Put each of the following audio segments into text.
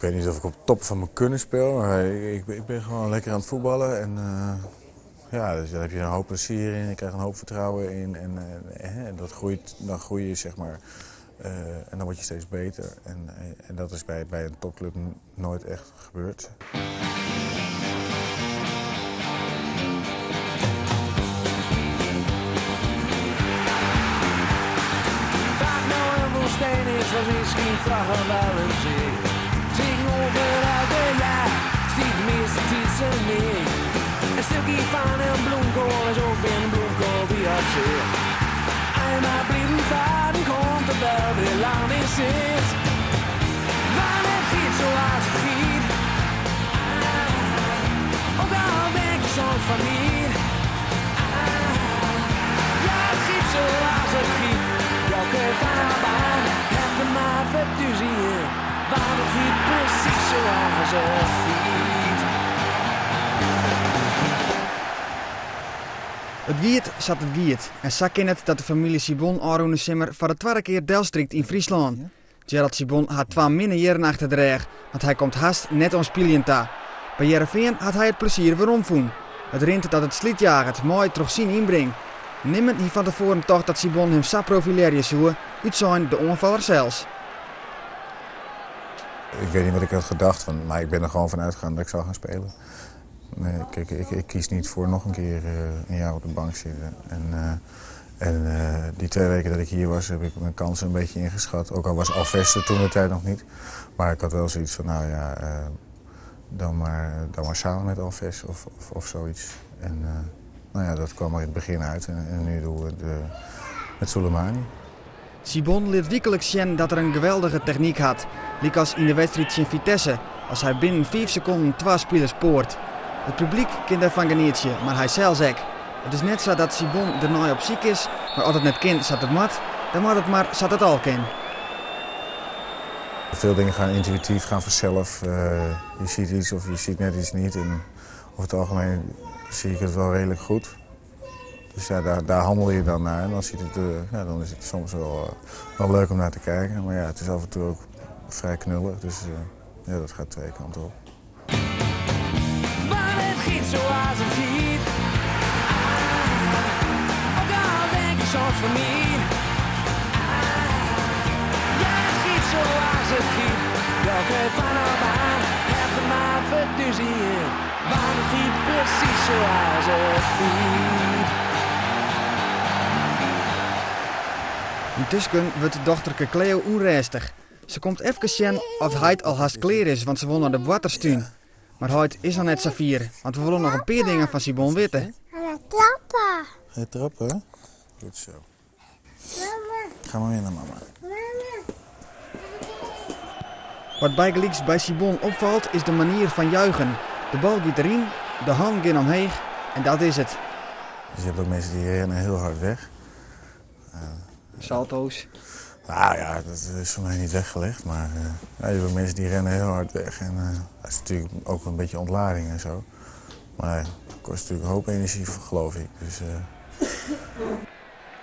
Ik weet niet of ik op top van mijn kunnen speel, maar ik, ik ben gewoon lekker aan het voetballen. En ja, dus daar heb je een hoop plezier in, je krijgt een hoop vertrouwen in. En, en dat groeit, dan groei je, zeg maar. En dan word je steeds beter. En dat is bij een topclub nooit echt gebeurd. Waar nou een woestijn is, was misschien vragen wel een zee. Tegenover elke jaar stiet meeste tijd niet. Een stukje van een bloemkool is ook weer een bloemkool die op zee. Einmal blieben varen, komt er wel weer lang in zicht. Waar het giet zoals het giet. Ah, ook al denk je soms van niet. Ah, ja, het giet zoals het giet. Welke baan heb er maar verduzie in. Waar het giet precies zoals het giet. Het giet zat het giet. En sa kin it dat de famylje Sibon ôfrûne simmer foar de twadde kear delstrykt yn Fryslân. Gerald Sibon hat twa minne jierren achter de rêch, want hy komt hast net oan spyljen ta. By Hearrenfean hat hy it plezier weromfûn. It rint dat it slydjaget, mei troch syn ynbring. Nimmen hie fan tefoaren tocht dat Sibon him sa profilearje soe, útsein de oanfaller sels. Ik weet niet wat ik had gedacht, maar ik ben er gewoon van uitgegaan dat ik zou gaan spelen. Nee, kijk, ik kies niet voor nog een keer een jaar op de bank zitten. En die 2 weken dat ik hier was, heb ik mijn kansen een beetje ingeschat. Ook al was Alves er toen de tijd nog niet. Maar ik had wel zoiets van, nou ja, dan maar samen met Alves of zoiets. En dat kwam er in het begin uit. En nu doen we het met Sulejmani. Sibon liet wekelijks zien dat er een geweldige techniek had. Lykas in de wedstrijd tegen Vitesse, als hij binnen 5 seconden 2 spelers poort. Het publiek kan daarvan genieten, maar hij zelfs ook. Het is net zo dat Sibon er nou op ziek is, maar als het net kind zat het mat, dan moet het maar zat het al kind. Veel dingen gaan intuïtief, gaan vanzelf. Je ziet iets of je ziet net iets niet. En over het algemeen zie ik het wel redelijk goed. Dus ja, daar handel je dan naar. En dan is het soms wel leuk om naar te kijken. Maar ja, het is af en toe ook vrij knullig. Dus dat gaat 2 kanten op. Maar het giet zoals het giet. Ah, ook al denk ik soms van niet. Ah, ja, het giet zoals het giet. Welke van af aan heb er maar verduzie in. Maar het giet precies zoals het giet. Intussen wordt de dochterke Cleo onrustig. Ze komt even zien of hij al haast klaar is, want ze wil naar de waterstuin. Maar hij is nog net zo fier, want we willen nog een paar dingen van Sibon weten. Ga maar trappen. Ga je trappen? Goed zo. Mama. Ga maar weer naar mama. Mama. Wat bijgelijks bij Sibon opvalt is de manier van juichen. De bal gaat erin, de hand gaat omheeg en dat is het. Dus je hebt ook mensen die rennen heel hard weg. Salto's. Nou ja, dat is voor mij niet weggelegd, maar je hebt ook mensen die rennen heel hard weg. En dat is natuurlijk ook een beetje ontlading. Maar het kost natuurlijk een hoop energie, geloof ik. Dus.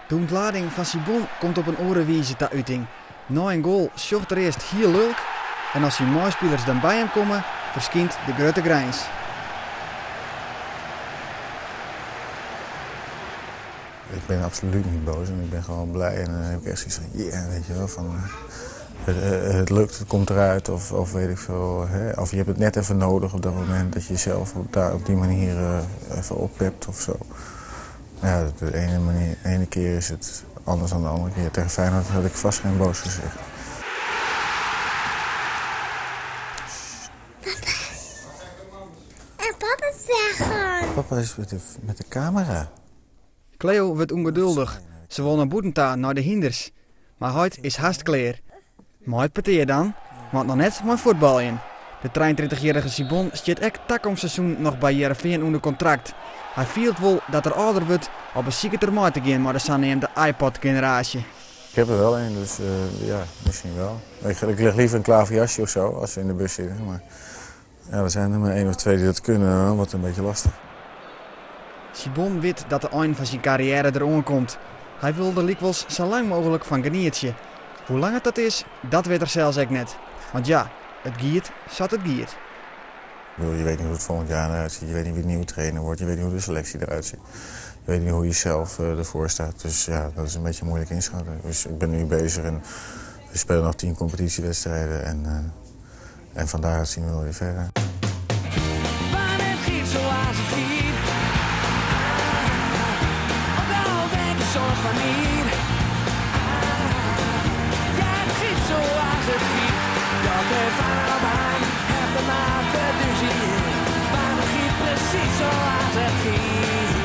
De ontlading van Sibon komt op een orenwieze ta uiting. Na een goal zocht er eerst heel leuk. En als die mooispelers dan bij hem komen, verschijnt de grote grijns. Ik ben absoluut niet boos en ik ben gewoon blij. En dan heb ik echt zoiets van, yeah, weet je wel, van het lukt, het komt eruit of weet ik veel. Hè? Of je hebt het net even nodig op dat moment dat je jezelf op die manier even oppept. Ja, de ene manier, de ene keer is het anders dan de andere keer. Tegen Feyenoord had ik vast geen boos gezicht. Papa. En papa zeggen. Papa is met de camera. Cleo wordt ongeduldig. Ze wil naar Boetenta, naar de hinders. Maar hij is haast klaar. Maar het peteer dan, want nog net maar voetballen. De 33-jarige Sibon zit ek takomseizoen nog bij Hearrenfean onder contract. Hij viert wel dat er ouder wordt op een zieke termijn te gaan, maar de zogenaamde iPod-generatie. Ik heb er wel een, dus ja, misschien wel. Ik leg liever een klaverjasje of zo als we in de bus zitten. Maar ja, er zijn er maar 1 of 2 die dat kunnen, dan wordt het een beetje lastig. Sibon weet dat de eind van zijn carrière erom komt. Hij wil er dikwijls zo lang mogelijk van genieten. Hoe lang het dat is, dat weet er zelfs ook net. Want ja, It giet sa't it giet. Ik bedoel, je weet niet hoe het volgend jaar eruit ziet. Je weet niet wie de nieuwe trainer wordt. Je weet niet hoe de selectie eruit ziet. Je weet niet hoe je zelf ervoor staat. Dus ja, dat is een beetje moeilijk inschatten. Dus ik ben nu bezig en we spelen nog 10 competitiewedstrijden. En van daaruit zien we wel weer verder. Maar het giet zoals het giet. Ook al denk ik soms van niet. Ja, het giet zoals het giet. Dat de vaarbaan heb de maat verduzie. Maar het giet precies zoals het giet.